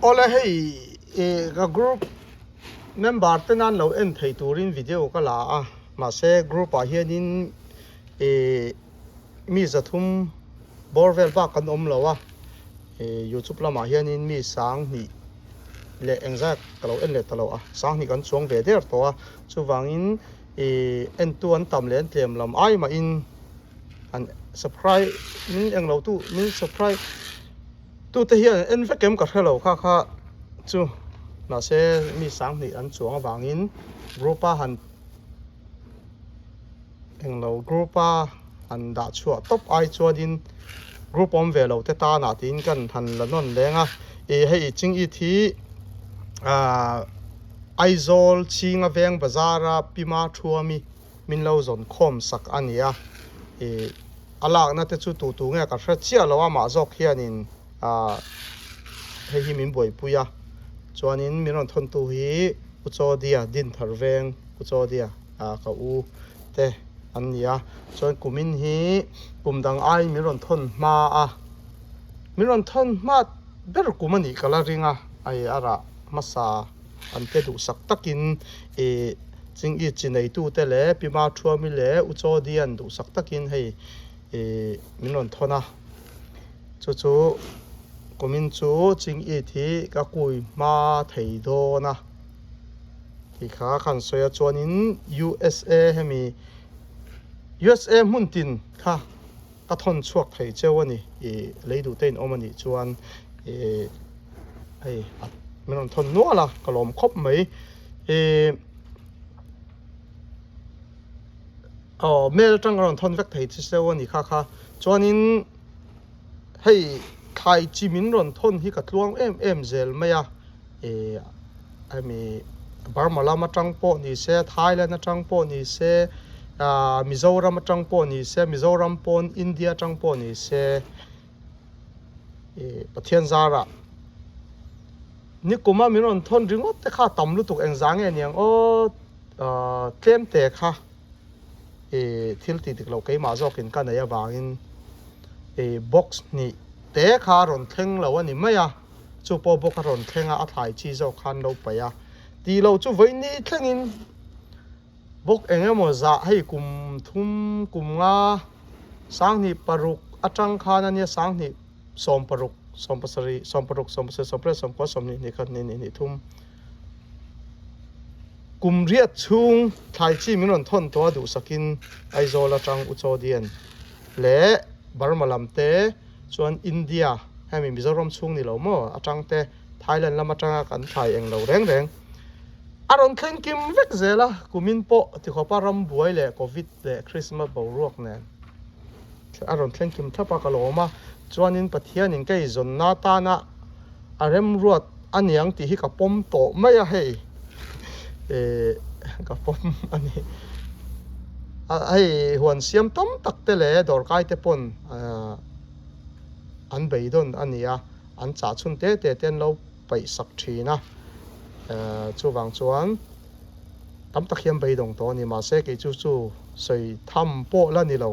Awle hei ka group member te nan lo en thei turin video ka la a, mahse group ah hianin ih mi zathum bawr vel bak kan awm lo a, ih youtube lamah hianin mi sanghnih leh engzat ka lo en leh ta lo a, sanghnih kan chuang ve der tawh a, chuvangin ih entu an tam leh an tlem lam ai mahin an subscribe min englo tu min subscribe. Tute hian en vek em ka hre lo kha kha chu mahse mi sanghnih an chuang avangin group a han englo group a han dah chhuah tawp ai chuanin group awm ve lo te tanah tiin kan han la nawn leng a ih hei ching it hi ahh Aizawl chhinga veng bazar a Pima Thuami min lo zawn khawm sak a ni a, ih a lakna te chu tu tu nge ka hre chiah lo a mah zawk hianin ah hei hi min buaipui a, chuanin min rawn thawntu hi U Chawdia Dinthar veng U Chawdia ah ka u te an ni a, chuan kumin hi kum dang aiin min rawn thawn hma a, min rawn thawn hma ber kum a nih ka la ring a, hei a rah hmasa. An te duhsak takin ih Chingit chi neitute leh Pi Ma Thuami leh U Chaw Dian duhsak takin hei ih min rawn thawn a. Chu chu kumin chu Chingit hi ka kui hma thei dawn a tih kha ka han sawi a. Chuanin USA hemi USA hmun tin kha ka thawn chhuak thei cheu a ni. Ih lei duh te in awm a nih chuan ih. Hei a min rawn thawn nual a ka lawm khawp mai ih aw mail atang a rawn thawn vek thei chi seuh a ni kha kha chuanin hei thlai chi min rawn thawn hi ka tluang em em zel mai a ih hemi Burma lam atang pawh ni se Thailand atang pawh ni se ah Mizoram atang pawh ni se Mizoram pawn India atang pawh ni se. Pathian zarah nikuma min rawn thawn ringawt te kha a tam lutuk engzah nge niang aw tlem te kha thil tih dik loh keimah zawkin ka neih avangin box hnih te kha a rawn thleng lo a ni mai a, chu pawh bawk a rawn thleng a, a thlai chi zawk khan lo paih a, tih loh chu vawiin thlengin. Bawk eng emaw zah hei kum thum kum nga sanghnih paruk atang khan a nia sanghnih 16 17 16 17 18 19 20 hnih khat hnih hnih hnih thum kum riat chhung thlai chi min rawn thawn tawh a duhsakin Aizawl atang U Chawdian leh Burma lam te chuan India hemi Mizoram chhung ni lo maw atang te Thailand lam atanga kan thlai eng lo reng reng. A rawn thleng kim vek zel a, kumin pawh tikhawpa ram buai leh Covid leh Christmas boruak nen a rawn thleng kim thlap a, ka lawm a, chuanin Pathianin ka izawnna atana a remruat a niang tih hi ka pawm tawh mai a hei eh ka pawm a ni. Hei huan siam tam tak te leh dawrkai te pawn an beidawn a ni a, an chah chhun te te te an lo paih sak thin a, chuvang chuan tam tak hian beidawng tawh a ni. Mahse kei chu chu sawi tham pawh la ni lo.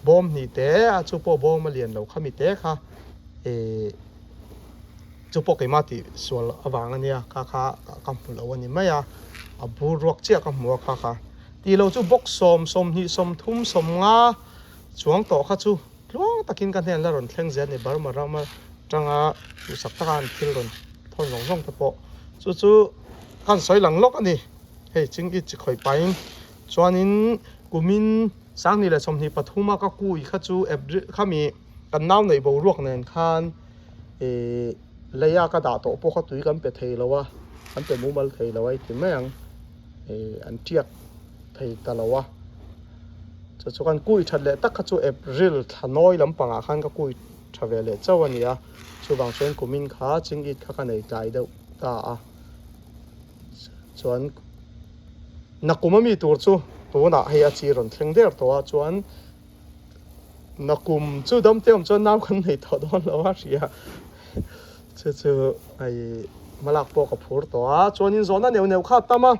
Bawm hnih te a chu pawh bawm a lian lo khami te kha ih chu pawh keimah tih sual avang a nia kha kha ka hmu lo a ni mai a, a bur ruak chiah ka hmu a kha kha. Tih lo chu box sawm, sawmhnih, sawmthum, sawmnga chuang tawh kha chu. Tluang takin ka hnen la rawn thleng zel a ni Burma ram atanga duhsak taka an thil rawn thawn zawng zawng te pawh chu chu ka han sawi lang lawk a ni. Hei ching i chi khawih pahin chuanin kumin 2023 a ka kui kha chu April khami kan nau neih boruak nen khan ih leia ka dah tawh pawh kha tui kan pe thei lo a, kan pe mumal thei lo a i ti mai ang ih an tiak thei ta lo a. Chu chu kan kui that leh tak kha chu April thla nawi lampangah khan ka kui tha ve leh chauh a ni a, chuvang chuan kumin kha chingit kha ka nei tlai deuh ta a, chuan nakum ami tur chu tunah hei a chi rawn thleng der tawh a, chuan nakum chu dam te awm chuan nau kan nei tawh dawn lo a hria, chu chu hei hmalak pawh ka phur tawh a, chuanin zawhna neuh neuh kha a tam a.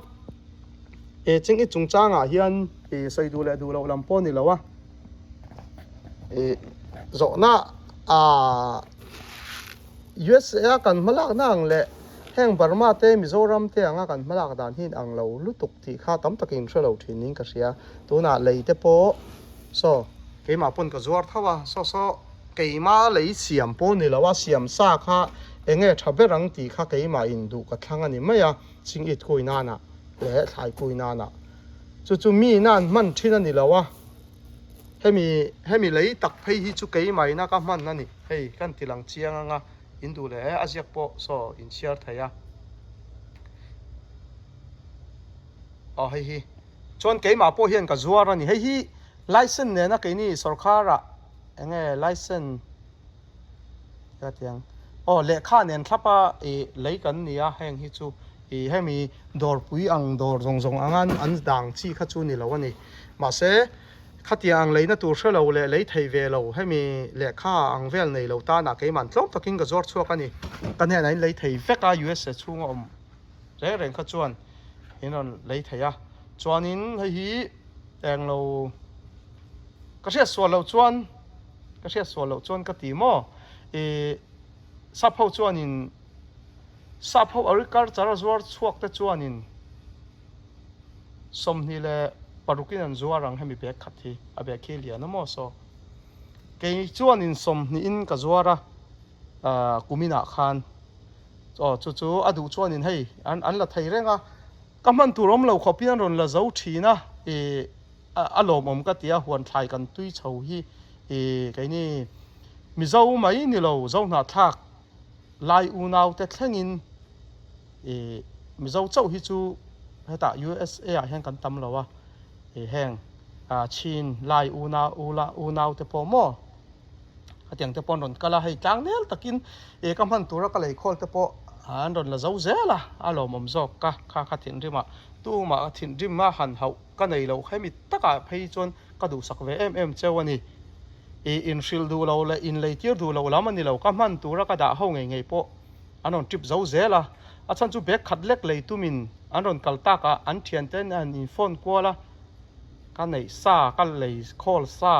He ching i chungchangah hian i sawi duh leh duh loh lam pawh a ni lo a, ih zawhna ah. USA a kan hmalakna ang leh heng Burma te Mizoram te anga kan hmalak dan hi inang lo lutuk tih kha tam takin hre lo thin niin ka hria. Tunah lei te pawh saw keimah pawn ka zuar tho a, saw saw keimah lei siam pawh ni lo a, siam sa kha enge tha ber ang tih kha keimah in duh ka thlang a ni mai a, chingit kui nana leh thlai kui nana chu chu mi nan hman thin a ni lo a. Hemi hemi lei tak phei hi chu keimah ina ka hman a ni. Hei kan ti lang chiang anga in duh leh a ziak pawh saw in chhiar thei a. Aw hei hi chuan keimah pawh hian ka zuar a ni. Hei hi license nena keini sorkharah eng nge license ka ti ang. Aw lehkha nen thlap a ih lei kan ni a heng hi chu ih hemi dawrpui ang dawr zawng zawng anga an dang chi kha chu ni lo a ni. Mahse khatiang ang leina tur hre lo leh lei thei ve lo hemi lehkha ang vel nei lo tanah keimah tlawm takin ka zuar chhuak a ni. Ka hnenah in lei thei vek a USA chhunga awm reng reng kha chuan in rawn lei thei a. Chuanin hei hi englo ka hriat sual loh chuan ka hriat sual loh chuan ka ti maw ih sap ho chuanin sap ho agriculture a zuar chhuak te chuanin 26 in an zuar ang hemi bag khat hi a bag khi lian a maw saw kei chuanin 20 in ka zuar a ah kumin ah khan aw chu chu a duh chuanin hei an an la thei reng a ka hman tur awm lo khawp in an rawn la zo thin a ih a lawmawm ka ti a huan thlai kan tui chho hi ih keini Mizo mai ni lo Zohnahthlak lai unau te thlengin ih Mizo chauh hi chu hetah USA ah hian kan tam lo a ih heng ah Chin lai unau unau te pawh maw hetiang te pawh an rawn kal a hei tlang nel takin ih ka hman tura ka lei khawl te pawh an rawn la zo zel a a lawmawm zawk ka kha kha thinrim ah tumah thinrim a han hauh. Ka nei loh hemi takah phei chuan ka duhsak ve em em cheu a ni. I inhrilh duh lo leh inleitir duh loh lam a ni lo, ka hman tura ka dah ho ngei ngei pawh an rawn trip zo zel a. A chhan chu bag khat lek lei tumin an rawn kal takah an thianten an in phone kual a, ka neih sa, ka lei khawl sa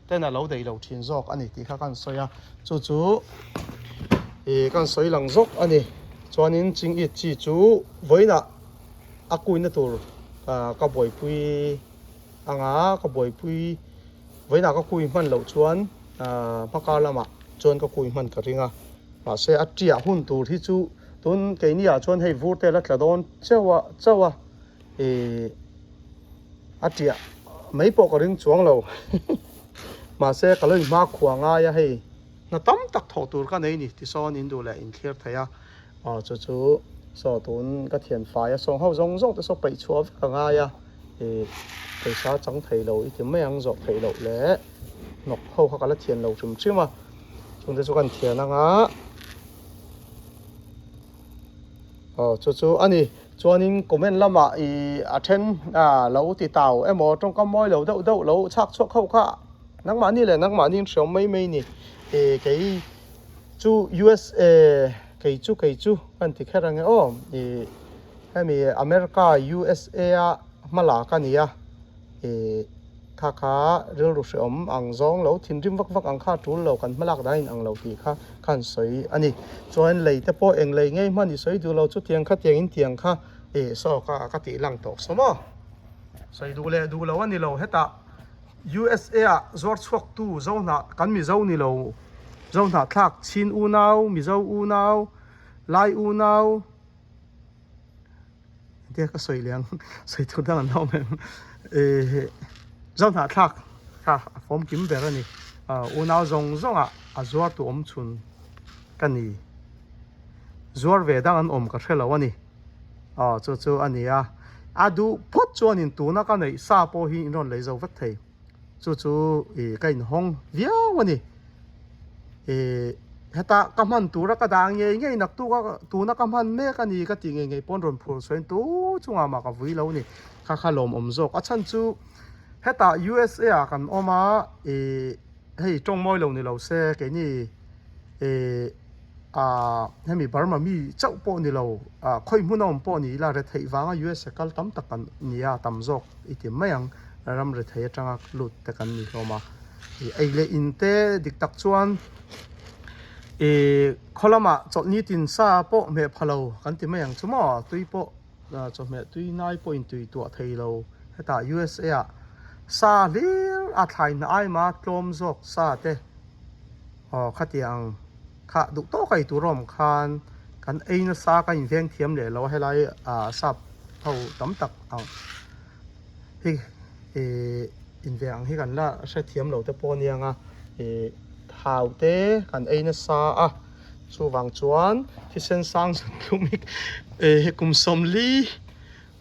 ten a lo daih lo thin zawk a ni tih kha kan sawi a, chu chu i kan sawi lang zawk a ni. Chuanin chingit chi chu vawiinah a kuina tur ka buaipui anga ka buaipui vawiinah ka kui hman loh chuan hmakar lamah chuan ka kui hman ka ring a mahse a tiah hun tur hi chu tun keini ah chuan hei vur te la tla dawn chauh a chauh a ih a tiah mai pawh ka ring chuang lo mahse ka lo inhma khua ngai a hei hna tam tak thawh tur ka nei ni tisawn in duh leh in thlir thei a. Aw chu chu saw tun ka thian fai a sawng ho zawng zawng te saw peih chhuah vek a ngai a ih pawisa chang thei lo i ti mai ang zawh theih loh leh hnawk ho kha ka la thian lo hrim hrim a chung te chu kan thian anga aw chu chu a ni chuanin comment lamah ih a then ah lo ti tau emaw tawngkam mawi lo deuh deuh lo chhak chhuak ho kha nangmahni leh nangmahni in hriam mai mai ni ih kei. Chu USA kei chu kei chu kan ti kher ange aw ih hemi America USA a hma lak a ni a ih kha kha rilru hreawm ang zawng lo thinrim vak vak ang kha a tul lo kan hma lak dan in ang lo tih kha khan sawi a ni chuan lei te pawh eng lei ngei hman i sawi duh lo chutiang kha tiang in tiang kha ih saw ka ka tih lang tawh saw maw sawi duh leh duh lo a ni lo hetah. USA ah zuar chhuaktu Zohnah kan Mizo ni lo, Zohnahthlak Chin unau, Mizo unau, Lai unau, engtia ka sawi leh ang, sawi tur dang an awm em, eh Zohnahthlak kha a fawm kim ber a ni, unau zawng zawng ah a zuar tu awm chhun ka ni, zuar ve dang an awm ka hre lo a ni. Aw chu chu a ni a, a duh phawt chuanin tuna ka neih sa pawh hi in rawn lei zo vek thei. Chu chu ih ka inhawng viau a ni. Ih heta ka hman tura ka dah ngei ngei naktuk a tuna ka hman mek a ni ka tih ngei ngei pawn rawn phur sawiin tu chungah mah ka vui lo a ni. Kha kha lawmawm zawk. A chhan chu hetah USA ah kan awm a ih hei tawng mawi lo ni lo se keini ih. Ahh hemi Burma mi chauh pawh ni lo ah khawi hmun a awm pawh ni ila retheih vanga USA kal tam tak kan ni a tam zawk i ti mai ang ram rethei atanga lut te kan ni hlawm a ih ei leh in te dik tak chuan. Ih khaw lamah chawlhni tin sa pawh hmeh pha lo kan ti mai ang chu maw tui pawh chawhmeh tui nai pawhin tui tuah thei lo hetah USA ah sa hlir a thlai hna aima tlawm zawk sa te aw khatiang kha duh tawk a ei tur awm khan kan ei nasa ka inveng thiam leh lo a helai ah sap ho tam tak ang hi ih inve ang hi kan la hrethiam lo te pawh a nia nga ih thau te kan ei nasa a chuvang chuan thisen sang zun tlum hi ih kum sawmli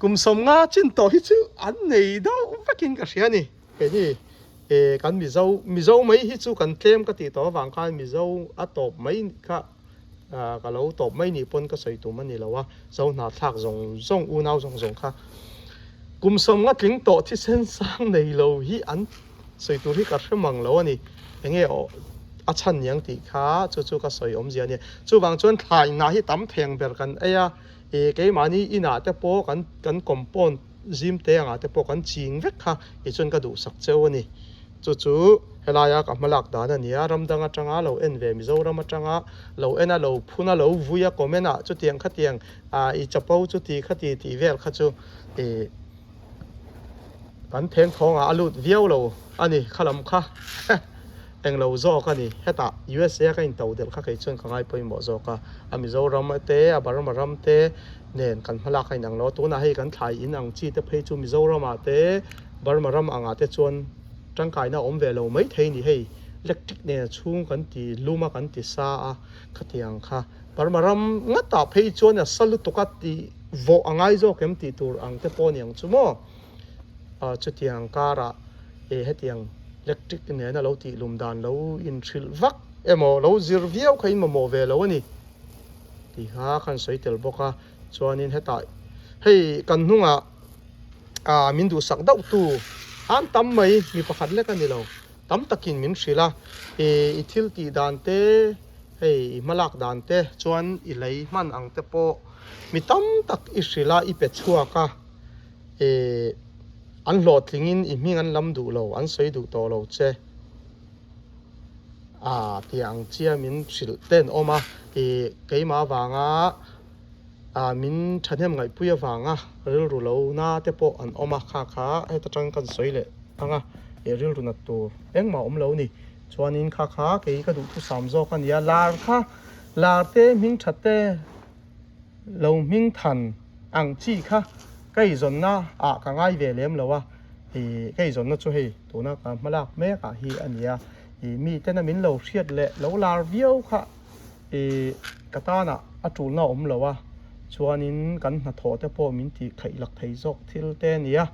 kum sawmnga chin tawh hi chu an nei deuh vekin ka hria a ni keini ih kan mizo mizo mai hi chu kan tlem ka tih tawh avang khan mizo a tawp mai kha ah ka lo tawp mai nih pawn ka sawi tum a ni lo a zo hnahthlak zawng zawng unau zawng zawng kha kum sawmnga tling tawh thisen sang nei lo hi an sawi tur hi ka hre mang lo a ni enge aw a chhan niang tih kha chu chu ka sawi awmzia a ni chuvang chuan thlai hnah hi tam theng ber kan ei a ih keimahni inah te pawh kan kan compound zim te angah te pawh kan ching vek kha tichuan ka duhsak cheu a ni. Chu chu helaia ka hmalak dan a ni a, ram dang atanga lo en ve Mizoram atanga lo en a, lo phun a, lo vui a comment ah chutiang khatiang ah i chapo chuti khati tih vel kha chu ih kan theng thawngah a lut viau lo a ni khalam kha englo zawk a ni. Hetah USA a ka in to delh kha kei chuan ka ngai pawimawh zawk a, a Mizoram te a Burma ram te nen kan hmalak a inang lo a, tunah hei kan thlai in ang chi te phei chu Mizoramah te Burma ram angah te chuan tangkaina a awm ve lo mai thei ni hei electric nen a chhung kan ti lum a kan ti sa a khatiang kha Burma ram ngatah phei chuan a sa lutuk a tih vawh a ngai zawk em tih tur ang te pawh a ni ang chu maw ah chutiang karah eh hetiang electric nena lo tih lum dan lo inhrilh vak emaw lo zir viau kha in mamawh ve lo a ni tih kha khan sawi tel bawk a chuanin hetah hei kan hnungah. ah min duhsak deuh tu an tam mai mi pakhat lek a ni lo tam takin min hrilh a ih i thil tih dan te hei i hmalak dan te chuan i lei hman ang te pawh mi tam tak i hrilh a i pe chhuak a ih an hlawhtling in i hming an lam duh lo an sawi duh tawh lo che ah tih ang chia min hrilh te an awm a ih keimah avanga. Ah min thahnem ngaihpui avanga rilru lo na te pawh an awm a, kha kha heta tang kan sawi leh ang a, ih rilru nat tur engmah awm lo ni. Chuanin kha kha kei ka duhthusam zawk a nia, lar kha lar te hming that te lo hming than ang chi kha ka izawnna ah ka ngai ve lem lo a, ih ka izawnna chu hei tuna ka hmalak mek ah hi a nia, ih mi tena min lo hriat leh lo lar viau kha. Ih ka tanah a tulna a awm lo a, chuanin kan hnathawh te pawh min tih theih lak thei zawk thil te a ni a.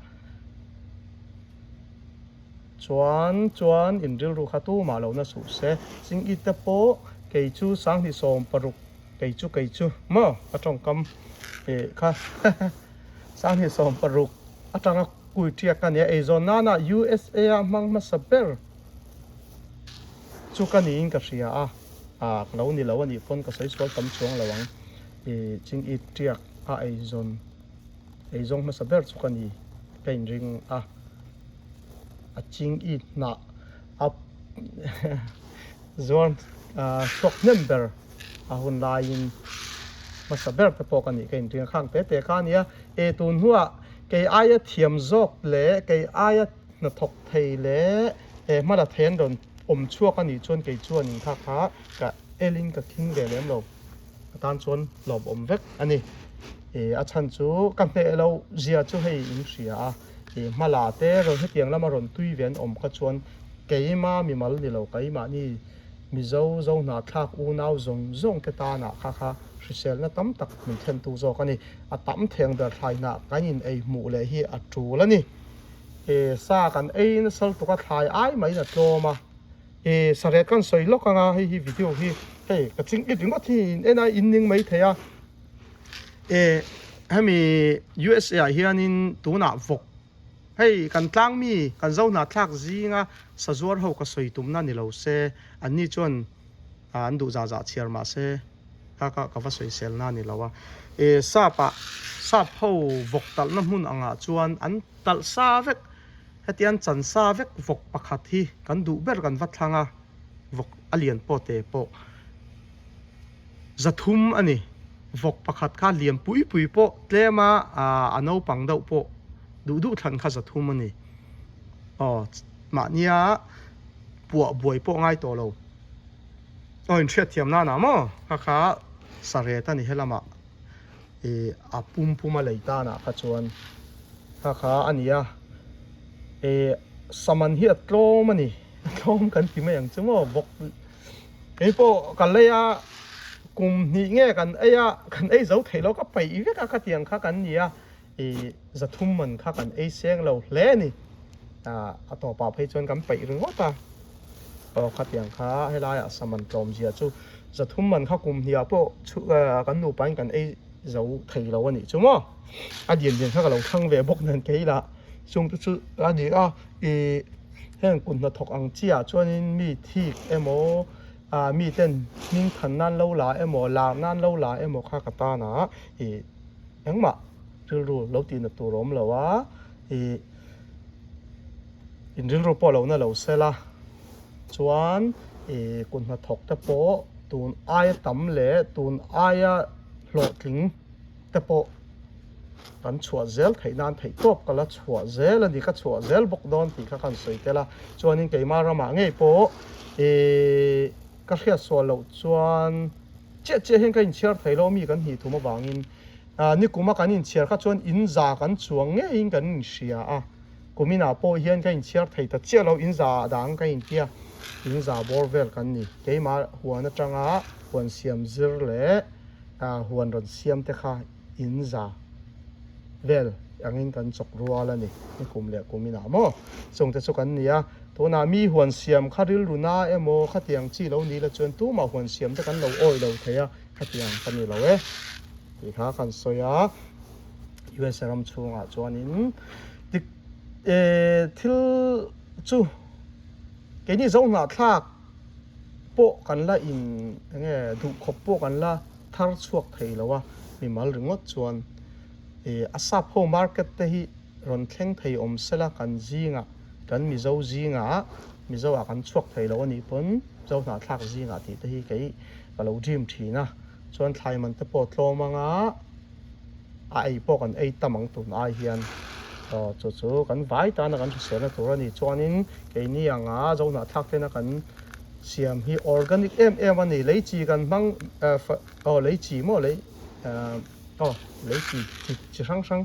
Chuan chuan in rilru kha tumah lo na suh se, Chingit te pawh kei chu sanghnih 60 kei chu kei chu maw ka tawngkam ih kha sanghnih 60 atanga kui tiak a nia eizawn nana USA a hmang hmasa ber chu ka niin ka hria a. Ah ka lo ni lo a nih pawn ka sawi sual tam chuang lo ang ih ching it tiak a eizawn eizawng hmasa ber chu ka ni ka inring a a ching it hnah a zuar ah chhuak hnem ber a hun laiin hmasa ber te pawh ka nih ka inring a khang te te kha a nia e tun hnuah kei aia thiam zawk leh kei aia hnathawk thei leh he hmala thei an rawn awm chhuak a nih chuan kei chuan in kha kha ka elin ka khing ve lem lo a tan chuan lawm awm vek a ni ih a chhan chu ka hneh loh zia chu hei in hria a ih hmala te rawn hetiang lama rawn tui ve an awm kha chuan keima mimal ni lo keimahni Mizo zo hnahthlak unau zawng zawng te tanah kha kha hriselna tam tak min thlentu zawk a ni a tam theng ber thlaihnah kan in ei hmuh leh hi a tul a ni. E sa kan ei nasa lutuk a thlai ai maiin a tlawm a e sareh kan sawi lawk anga hei hi video hi hei ka ching it ringawt hi in en a in ning mai thei a e hemi USA ah hianin tunah vawk hei kan tlang mi kan zo hnahthlak zinga sazuar ho ka sawi tumna ni lo se anni chuan an duh zah zah chhiar mahse Ka ka ka va sawisel na ni lo a. E sap ah sap ho vawk talh na hmun ang ah chuan an talh sa vek heti an chan sa vek vawk pakhat hi kan duh ber kan va thlang a vawk a lian pawh te pawh. 300 a ni. Vawk pakhat kha lian pui pui pawh tlema a naupang deuh pawh duh duh thlan kha 300 a ni. Aw mahnia puah buai pawh ngai tawh lo. Aw inhriat thiam nana maw kha kha saret a ni helamah ih a pum pum a lei tanah kha chuan kha kha a ni a ih saman hi a tlawm a ni a tlawm kan ti mai ang chu maw vawk kei pawh ka lei a kum hnih nge kan ei a kan ei zo thei lo ka peih vek a khatiang kha kan ni a ih 300 man kha kan ei seng lo hle a ni ah a tawpah phei chuan kan peih ringawt a aw khatiang kha helaiah saman tlawm zia chu 300 man kha kum hniah pawh kan nupa in kan ei zo thei lo a nih chu maw a dian dian kha ka lo thlang ve bawk nen kei lah chung te chu a ni a ih heng kut hnathawk ang chiah chuanin mi thik emaw ah mi ten hming than nan lo la emaw lar nan lo la emaw kha ka tan a ih engmah rilru lo tih na tur a awm lo a ih in rilru pawh lo na lo sela chuan ih kut hnathawk te pawh tun aia tam leh tun aia hlawhtling te pawh kan chhuah zel theih nan theih tawp ka la chhuah zel a ni ka chhuah zel bawk dawn tih kha kan sawi tel a chuanin keimah ramah ngei pawh ih ka hriat sual loh chuan chiah chiah hian ka inchhiar thei lo mi kan hnih thum avangin ah nikuma kan inchhiar kha chuan in za kan chuang ngeiin kan inhria a kuminah pawh hian ka inchhiar thei ta chiah lo in za dang ka intia in za bawr vel kan ni keimah huan atanga huan siam zir leh ah huan rawn siam te kha in za vel angin kan chawk rual a ni nikum leh kuminah maw chungte chu kan ni a tunah mi huan siam kha rilru na emaw khatiang chi lo ni la chuan tumah huan siam te kan lo awih lo thei a khatiang ka ni lo e tih kha kan sawi a USA ram chhungah chuanin dik thil chu keini zo hnahthlak pawh kan la in enge duh khawp pawh kan la thar chhuak thei lo a mimal ringawt chuan ih a sap ho market te hi rawn thleng thei awm sela kan zingah kan mizo zingah mizo ah kan chhuak thei lo anih pawn zo hnahthlak zingah tih te hi kei ka lo dream thin a chuan thlai man te pawh tlawm anga a ei pawh kan ei tam ang tun ai hian aw chu chu kan vai tana kan hriselna tur a ni chuanin keini anga zo hnahthlak tena kan siam hi organic em em a ni lei chi kan hmang aw lei chi maw lei aw lei chi chi chi hrang hrang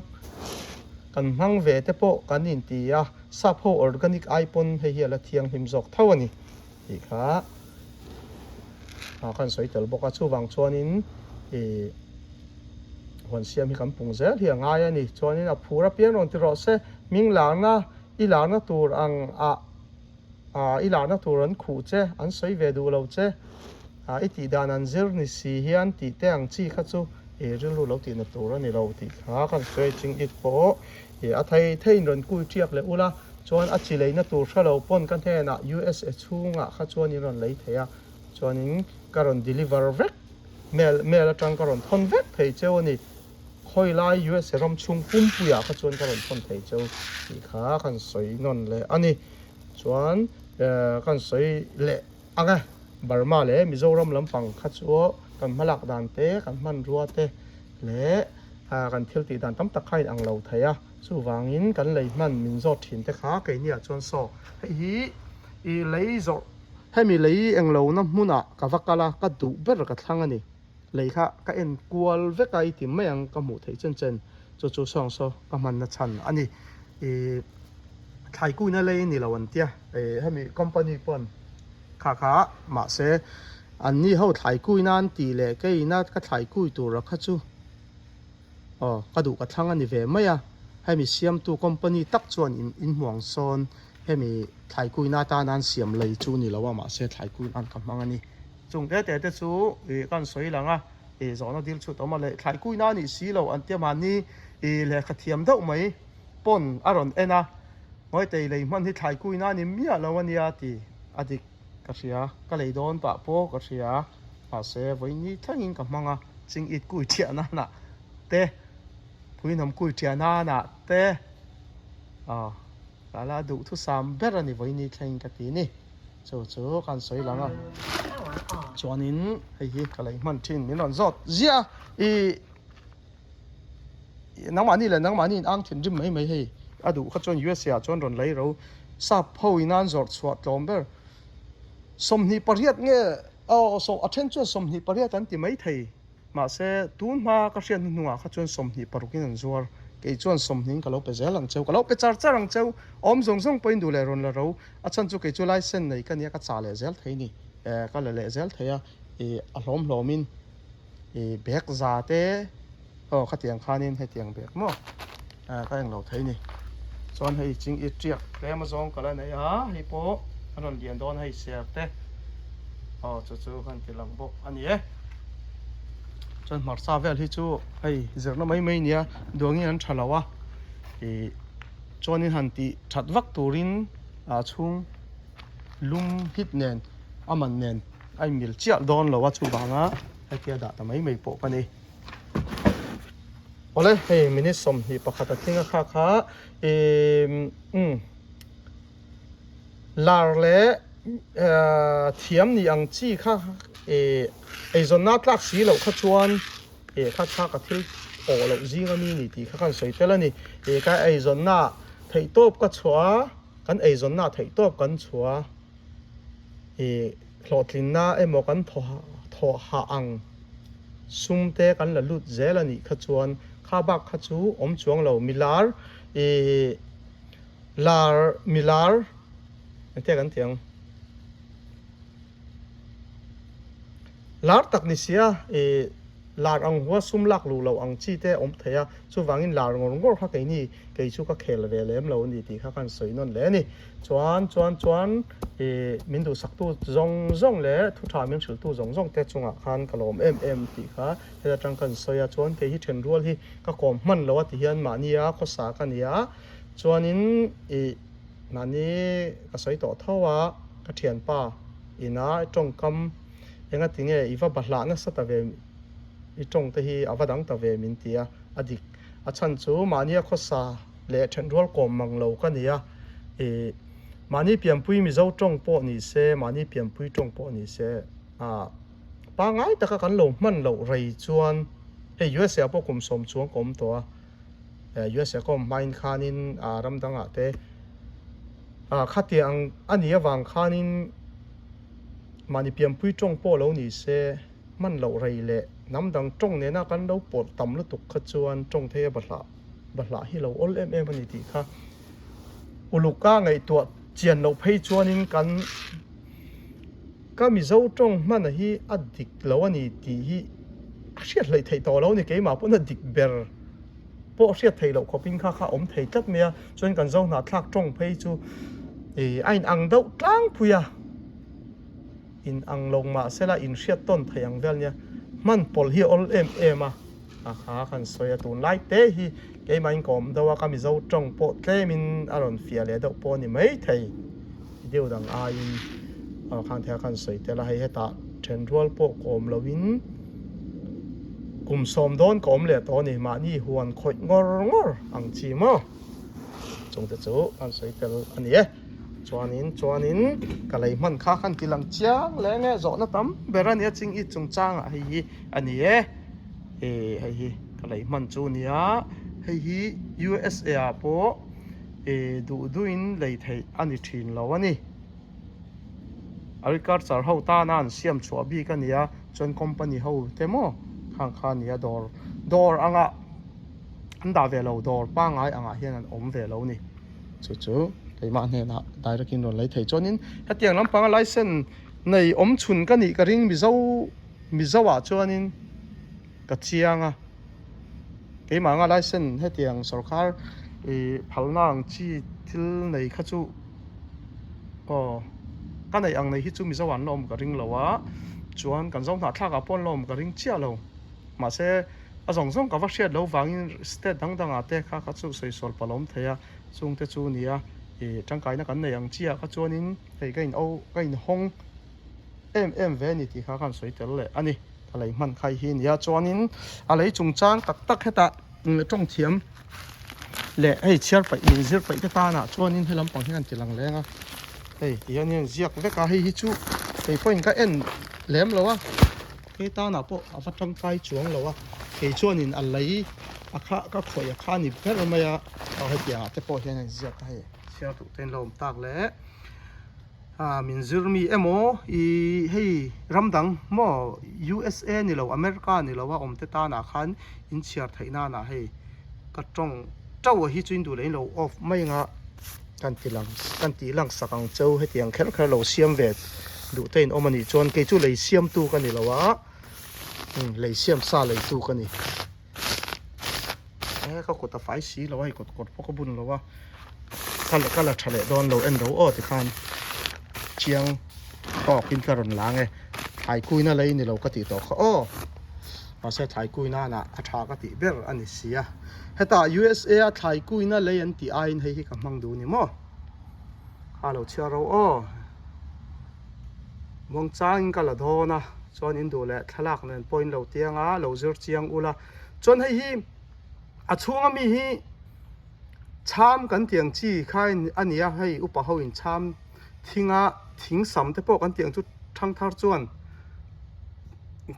kan hmang ve te pawh kan inti a sap ho organic ai pawn hei hi a la thianghlim zawk tho a ni tih kha ah kan sawi tel bawk a chuvang chuanin ih huan siam hi kan pung zel hi a ngai a ni chuanin a phur apiang rawn ti rawh se hming larna i larna tur ang ah ah i larna tur an khuh che an sawi ve duh lo che ah i tih dan an zir ni si hian tih te ang chi kha chu ih rilru lo tihna tur a ni lo tih kha kan sawi ching it pawh ih a thei theiin rawn kui tiak leh ula Chuan a chi leina tur hre lo pawn ka hnenah USA chhungah kha chuan in rawn lei thei a, chuanin ka rawn deliver vek, mail mail atang ka rawn thawn vek thei cheu a ni. Khawi lai USA ram chhung pumpuiah kha chuan ka rawn thawn thei cheu tih kha kan sawi nawn leh a ni. Chuan kan sawi leh ang e, Burma leh Mizoram lampang kha chu kan hmalak dan te, kan hmanrua te leh kan thil tih dan tam tak kha a inang lo thei a. Chuvangin kan lei hman min zawt thin te kha keiniah chuan saw hei hi i lei zawrh hemi lei englo na hmunah ka va kal a ka duh ber ka thlang a ni lei kha ka en kual vek a i ti mai ang ka hmuh theih chen chen chu chu sawng saw ka hmanna chhan a ni i thlaikuina lei ni lo an tia i hemi company pawn kha kha mahse anni ho thlaikuina an tih leh keina ka thlaikui tura kha chu. Aw, ka duh ka thlang a ni ve mai a, hemi siamtu company tak chuan in inhmuang sawn hemi thlaikuina atana an siam lei chu ni lo a, mahse thlaikuina an ka hmang a ni. Chung te te te chu ih ka han sawi lang a, ih zawhna dil chhut awm a leh thlaikuina a nih si loh an tia mahni ih lehkha thiam deuh mai pawn a rawn en a, Ngawitei lei hman hi thlaikuina a ni miah lo a nia ti a dik ka hria, ka lei dawn pah pawh ka hria. Mahse, vawiini thlengin ka hmang a, ching it kui thiah nanah te, phuihnam kui thiah nanah te, aw, ka la duhthusam ber a ni vawiini thlengin ka ti ni. Chu chu kan sawi lang a. Chuanin hei hi ka lei hman thin min rawn zawt ziah a. Ih nangmahni leh nangmahni in ang thinrim mai mai hei a duh kha chuan USA ah chuan rawn lei ro sap ho in an zawrh chhuah tlawm ber 28 nge aw a then chuan 28 an ti mai thei. Mahse, tun hma ka hriat hnuhnungah kha chuan 26 in an zuar. Kei chuan 20 in ka lo pe zel ang cheu, ka lo pe char char ang cheu. Awm zawng zawng pawhin duh leh rawn la ro. A chhan chu kei chu license nei ka nia, ka chah leh zel thei ni. Eh, ka la leh zel thei a, ih a hlawm hlawmin ih bag za te aw khatiang khanin hetiang bag maw eh ka englo thei ni. Chuan hei ching i tiak tlem azawng ka la nei a, hei pawh a rawn lian dawn hei ser te aw chu chu kan ti lang bawk a ni e. Chuan hmarcha vel hi chu hei zirna mai mai nia duangin an tha lo a ih chuanin han tih that vak turin ah chhung lum hit nen a man nen a inmil chiah dawn lo a chuvanga hetia dah ta mai mai pawh ka ni. Awle hei minute 21 a tling a kha kha ih umm Lar leh thiam ni ang chi kha eizawnna tlak si loh kha chuan kha kha ka thil awh loh zing ami ni tih kha kan sawi tel a ni. Ka eizawnna theihtawp ka chhuah a, kan eizawnna theihtawp kan chhuah a, hlawhtlinna emaw kan thawh hah ang sum te kan la lut zel a nih kha chuan kha bak kha chu awm chuang lo. Milar Lar mi lar engtia kan tih ang lar tak ni sia ih lar ang hua sum lak luh loh ang chi te awm thei a chuvangin lar ngawr ngawr kha keini kei chu ka khel ve lem lo a ni tih kha kan sawi nawn hle a ni chuan chuan chuan ih min duhsaktu zawng zawng leh thu tha min hrilhtu zawng zawng te chungah khan ka lawm em em tih kha heta tang kan sawi a chuan kei hi then rual hi ka kawm hman lo a ti hian mahnia khawsa ka ni a. Chuanin ih mahni ka sawi tawh tho a, ka thianpa ina tawngkam enga tinge i va bahlah nasa ta ve i tawng te hi a va dang ta ve min ti a, a dik. A chhan chu mahnia khawsa leh thenrual kawm mang lo ka ni a, ih mahni pianpui Mizo tawng pawh ni se, mahni pianpui tawng pawh ni se ah pangngai taka kan lo hman loh rei chuan hei USA pawh kum sawm chuang ka awm tawh a. USA ka awm hmain khanin ram dangah te khatiang a nih avang khanin mahni pianpui tawng pawh lo ni se hman loh rei leh hnam dang tawng nena kan lo pawlh tam lutuk kha chuan tawng thei a bahlah bahlah hi lo awl em em a ni tih kha uluk a ngaihtuah chian loh phei chuanin kan ka Mizo tawng hmana hi a dik lo a ni tih hi a hriat hleih theih tawh lo a ni keimah pawn a dik ber pawh hriat theih loh khawpin kha kha awm thei tlat mai a chuan kan zo hnahthlak tawng phei chu ih a inang deuh tlangpui a inang lo mahsela inhriat tawn theih ang vel nia hman pawlh hi a awl em em a a kha kan sawi a tunlai te hi keimah in ka awm deuh a ka mizo tawng pawh tlemin a rawn fiah leh deuh pawh a ni maithei video dang aiin aw khan thei a kan sawi tel a hei hetah then rual pawh ka awm loin kum sawm dawn ka awm leh tawh a ni mahni huan khawih ngawr ngawr ang chi maw chungte chu kan sawi tel a ni e chuanin chuanin ka lei hman kha khan ti lang chiang leh nge zawhna tam ber a nia ching i chungchangah hei hi a ni e eh hei hi ka lei hman chu a nia hei hi USA ah pawh eh duh duhin lei theih a ni thin lo a ni. Agriculture ho tana an siam chhuah bik a nia chuan company ho te maw khang kha a nia dawr dawr angah an dah ve lo dawr pangngai angah hian an awm ve lo a ni chu chu keimah hnenah direct in rawn lei thei chuanin hetiang lampanga license nei awm chhun ka nih ka ring mizo mizo ah chuanin ka chiang a keimah anga license hetiang sorkar ih phalna ang chi thil nei kha chu aw ka neih ang nei hi chu mizo an la awm ka ring lo a chuan kan zo hnahthlak ah pawh an la awm ka ring chiah lo mahse a zawng zawng ka va hriat loh vangin state dang dang ah te kha kha chu sawisawl palh a awm thei a chung te chu nia ih tangkaina kan nei ang chiah kha chuanin hei ka in o ka in hawng em em ve a ni tih kha khan sawi tel leh a ni. A lei hman khai hi a nia chuanin a lei chungchang tak tak hetah tawng thiam leh hei chhiar paih min zir paih te tanah chuanin he lampang hi an ti lang leng a. Hei ti hian hian ziak vek a, hei hi chu kei pawhin ka en lem lo a, kei tanah pawh a va tangkai chuang lo a, kei chuanin a lei a kha ka khawih a kha a ni ber mai a, aw hetiang ah te pawh hian a inziak a hei chhiar duh te in lo awm tak le ah min zir mi emaw ih hei ram dang maw USA ni lo America ni lo a awm te tanah khan inchhiar theih nanah hei ka tawng tauh a hi chu in duh leh in lo off mai ang a. Kan ti lang kan tih lang sak ang cheu hetiang kher kher lo siam ve duh te in awm a nih chuan kei chu lei siam tu ka ni lo a umm lei siam sa lei tu ka ni e ka kut a fai si lo a hei kut kawr pawh ka bun lo a ka ka la tha leh dawn lo en ro aw tikhan chiang tawk in ka rawn lang e thlai kuina lei ni lo ka tih tawh kha aw mahse thlai kuina ah a tha ka tih ber a ni si a. Hetah USA a thlai kuina lei an tih aiin hei hi ka hmang duh ni maw? Kha lo chhiar ro aw. Muangchangin ka la dawn a, chuan in duh leh thlalak nen pawh in lo tiang a, lo zir chiang ula. Chuan hei hi a chhunga mi hi chham kan tih ang chi kha a ni a, hei upa ho in chham thinga thing sam te pawh kan tih ang chu thangthar chuan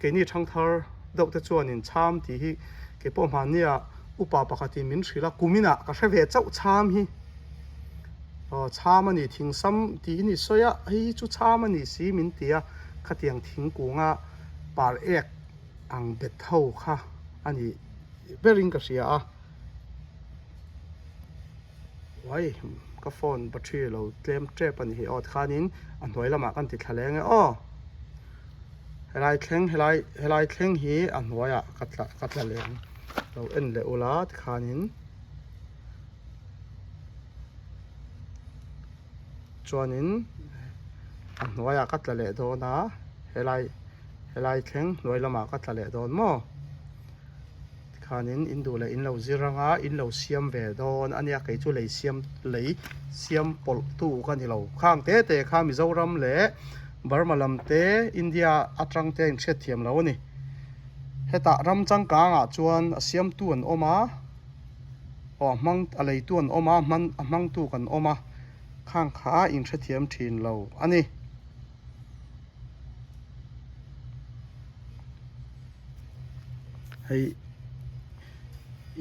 keini thangthar deuh te chuanin chham tih hi kei pawh hmania upa pakhatin min hrilh a kuminah ka hre ve chauh chham hi aw chham a ni thing sam tih ni sawi a hei hi chu chham a ni si min ti a khatiang thingkunga par ek ang bet ho kha a ni berin ka hria a. Uai ka phone battery lo tlem tep a ni hi aw tikhanin a hnuai lamah kan ti thla leng e aw helai thleng helai helai thleng hi a hnuaiah ka tla ka tla leng lo en leh ula tikhanin chuanin a hnuaiah ka tla leh dawn a helai helai thleng hnuai lamah ka tla leh dawn maw. Tikhanin in duh leh in lo zir anga in lo siam ve dawn a nia kei chu lei siam lei siam pawlh tu ka ni lo khang te te kha Mizoram leh Burma lam te India atang te a inhriat thiam lo a ni hetah ram changkang ah chuan a siam tu an awm a aw a hmang a lei tu an awm a hman a hmang tu kan awm a khang kha inhrethiam thin lo a ni. Hei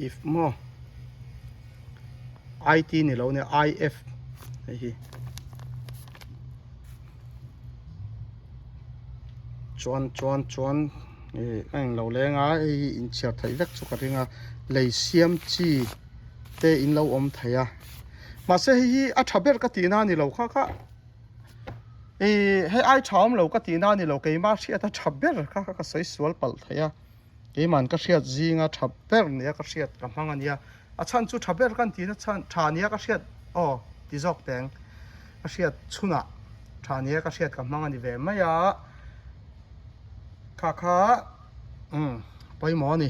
if maw IT ni lo nia IF hei hi chuan chuan chuan ih a englo leng a hei hi inchhiar theih vek chu ka ring a lei siam chi te in lo awm thei a mahse hei hi a tha ber ka tihna a ni lo kha kha. Ih hei ai tha awm lo ka tihna a ni lo keimah hriat a tha ber kha ka sawi sual palh thei a keiman ka hriat zinga tha ber nia ka hriat ka hmang a nia a chhan chu tha ber kan tihna chhan tha nia ka hriat aw ti zawk teng ka hriat chhunah tha nia ka hriat ka hmang a ni ve mai a kha kha umm pawimawh a ni.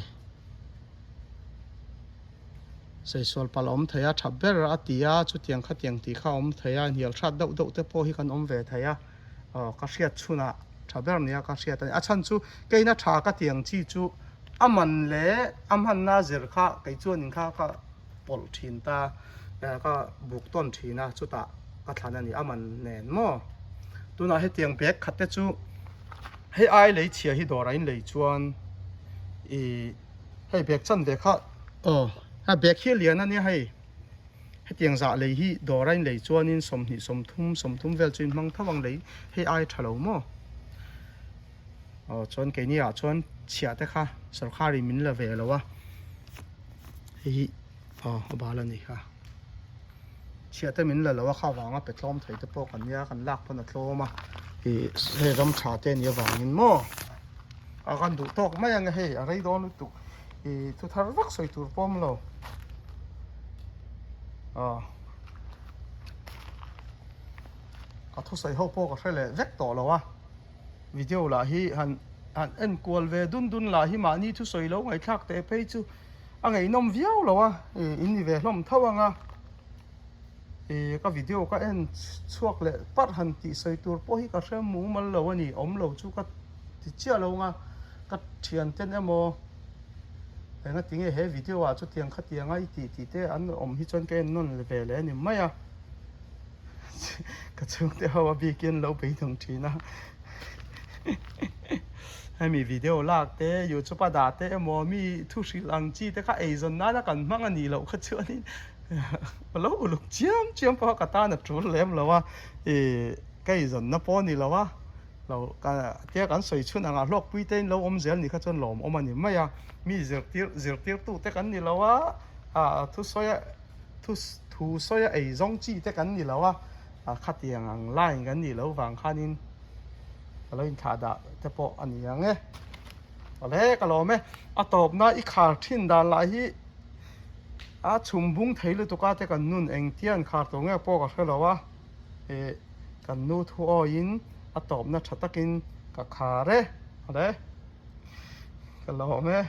Saisual palh a awm thei a, tha ber a ti a, chutiang khatiang tih kha a awm thei a, hnial hrat deuh deuh te pawh hi kan awm ve thei a, aw ka hriat chhunah tha ber nia ka hriat a ni. A chhan chu keina tha ka ti ang chi chu a man leh a hmanna zir kha kei chuanin kha ka pawlh thin ta, ka buk tawn thin a, chutah ka thlan a ni, a man nen maw. Tunah hetiang bag khat te chu hei ai lei chhia hi dawrah in lei chuan ih. Hei bag chan ve kha aw a bag hi a lian a nia hei hetiang zah lei hi dawr a in lei chuanin 20 30 30 vel chu in hmang tho ang lei hei ai tha lo maw aw chuan keini ah chuan chhiah te kha sorkar in min la ve lo a hei hi aw a bal a ni kha chhiah te min la lo a kha vanga pe tlawm thei te pawh kan nia kan lak pawn a tlawm a ih hei ram tha te a nih avangin maw. A kan duh tawk mai ang e hei a rei dawn lutuk ih thu thar vak sawi tur pawm lo aw ka thusawi ho pawh ka hre leh vek tawh lo a video lah hi han han en kual ve dun dun lah hi mahni thusawi lo ngaihthlak teh phei chu a ngaihnawm viau lo a ih in ni ve hlawm tho ang a. Ih ka video ka en chhuak leh parh han tih sawi tur pawh hi ka hre mumal lo a ni awm lo chu ka ti chiah lo ang a ka thian ten emaw enga tinge he video ah chutiang khatiang a i tih tih te an awm hi chuan ka en nawn ve leh a ni mai a. Ka chhungte ho a bikin lo beidawng thin a. Hemi video lak te, youtube a dah te emaw mi thu hrilh ang chi te kha eizawn nana kan hmang a nih loh kha chuanin ka lo uluk chiam chiam pawh a ka tan a tul lem lo a, ih ka eizawnna pawh a ni lo a, lo ka tia kan sawi chhun angah hlawkpui te in lo awm zel ni kha chuan lawmawm a ni mai a, mi zirtir zirtirtu te kan ni lo a, ah thusawi a thu thu sawi a eizawng chi te kan ni lo a, ah khatiang ang line kan nih loh vang khanin ka lo inthlah dah te pawh a ni ang e. Awle ka lawm e, a tawpna i khar thin dan lah hi a chhum bung thei lutuk a te kan nun engtia an khar tur nge pawh ka hre lo a, ih kan nu thu awiin a tawpna tha takin ka khar e, awle ka lawm e.